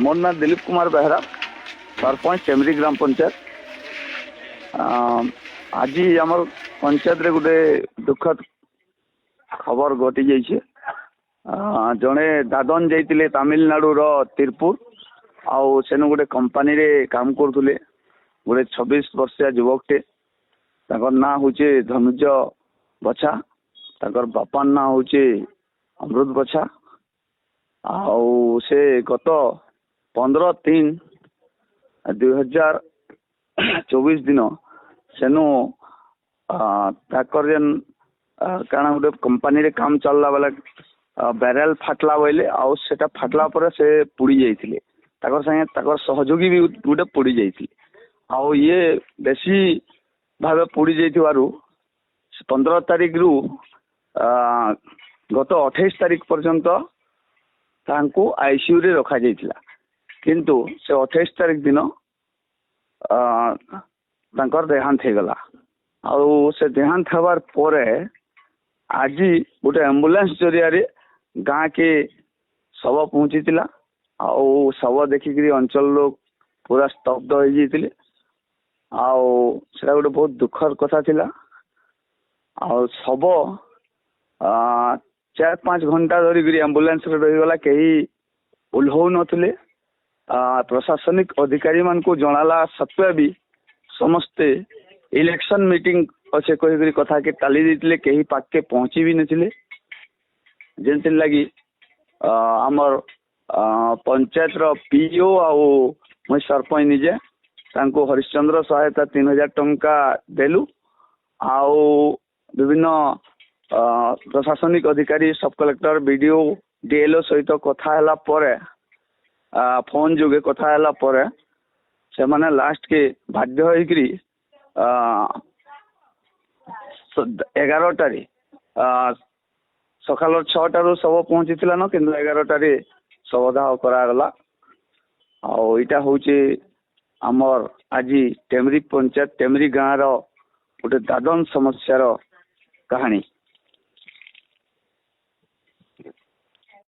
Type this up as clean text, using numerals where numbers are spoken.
ମୋର ନାଁ ଦିଲ୍ଲୀପ କୁମାର ବେହେରା, ସରପଞ୍ଚ, ଟେମରି ଗ୍ରାମ ପଞ୍ଚାୟତ। ଆଜି ଆମର ପଞ୍ଚାୟତରେ ଗୋଟେ ଦୁଃଖଦ ଖବର ଘଟି ଯାଇଛି। ଜଣେ ଦାଦନ ଯାଇଥିଲେ ତାମିଲନାଡୁର ତିରୁପୁର, ଆଉ ସେନୁ ଗୋଟେ କମ୍ପାନୀରେ କାମ କରୁଥିଲେ। ଗୋଟେ 26 ବର୍ଷିଆ ଯୁବକଟେ, ତାଙ୍କର ନାଁ ହଉଛି ଧନୁଜ ବଛା, ତାଙ୍କର ବାପାର ନାଁ ହଉଛି ଅମୃତ ବଛା। ଆଉ ସେ ଗତ 15/3/2024 ଦିନ ସେନୁ ତାଙ୍କର ଯେନ୍ କାଣା ଗୋଟେ କମ୍ପାନୀରେ କାମ ଚାଲିଲା ବେଲେ ବ୍ୟାରେଲ ଫାଟଲା ବୋଇଲେ, ଆଉ ସେଟା ଫାଟଲା ପରେ ସେ ପୋଡ଼ି ଯାଇଥିଲେ। ତାଙ୍କର ସାଙ୍ଗେ ତାଙ୍କର ସହଯୋଗୀ ବି ଗୋଟେ ପୋଡ଼ି ଯାଇଥିଲେ। ଆଉ ଇଏ ବେଶୀ ଭାବେ ପୋଡ଼ି ଯାଇଥିବାରୁ 15 ତାରିଖରୁ ଗତ 28 ତାରିଖ ପର୍ଯ୍ୟନ୍ତ ତାଙ୍କୁ ଆଇସିୟୁରେ ରଖାଯାଇଥିଲା। କିନ୍ତୁ ସେ 28 ତାରିଖ ଦିନ ତାଙ୍କର ଦେହାନ୍ତ ହେଇଗଲା। ଆଉ ସେ ଦେହାନ୍ତ ହେବାର ପରେ ଆଜି ଗୋଟେ ଆମ୍ବୁଲାନ୍ସ ଜରିଆରେ ଗାଁକେ ଶବ ପହଞ୍ଚିଥିଲା। ଆଉ ଶବ ଦେଖିକିରି ଅଞ୍ଚଳ ଲୋକ ପୁରା ସ୍ତବ୍ଧ ହେଇଯାଇଥିଲେ। ଆଉ ସେଟା ଗୋଟେ ବହୁତ ଦୁଃଖର କଥା ଥିଲା। ଆଉ ଶବ 4-5 ଘଣ୍ଟା ଧରିକିରି ଆମ୍ବୁଲାନ୍ସରେ ରହିଗଲା, କେହି ଓହ୍ଲଉ ନଥିଲେ। ପ୍ରଶାସନିକ ଅଧିକାରୀମାନଙ୍କୁ ଜଣାଲା ସତ୍ତ୍ୱେ ବି ସମସ୍ତେ ଇଲେକ୍ସନ ମିଟିଂ ଅଛେ କହିକରି କଥାକେ ଟାଲି ଦେଇଥିଲେ, କେହି ପାଖକେ ପହଞ୍ଚି ବି ନଥିଲେ। ଯେନ୍ଥିର୍ ଲାଗି ଆମର୍ ପଞ୍ଚାୟତର ପିଇଓ ଆଉ ମୁଇଁ ସରପଞ୍ଚ ନିଜେ ତାଙ୍କୁ ହରିଶ୍ଚନ୍ଦ୍ର ସହାୟତା 3000 ଟଙ୍କା ଦେଲୁ। ଆଉ ବିଭିନ୍ନ ପ୍ରଶାସନିକ ଅଧିକାରୀ, ସବ୍ କଲେକ୍ଟର, ବିଡିଓ, ଡିଏଲଓ ସହିତ କଥା ହେଲା ପରେ, ଫୋନ ଯୋଗେ କଥା ହେଲା ପରେ ସେମାନେ ଲାଷ୍ଟକେ ବାଧ୍ୟ ହେଇକିରି 11ଟାରେ, ସକାଳ 6ଟାରୁ ଶବ ପହଞ୍ଚିଥିଲା ନ, କିନ୍ତୁ 11ଟାରେ ଶବଦାହ କରାଗଲା। ଆଉ ଏଇଟା ହଉଛି ଆମର ଆଜି ଟେମରି ପଞ୍ଚାୟତ ଟେମରି ଗାଁର ଗୋଟେ ଦାଦନ ସମସ୍ୟାର କାହାଣୀ।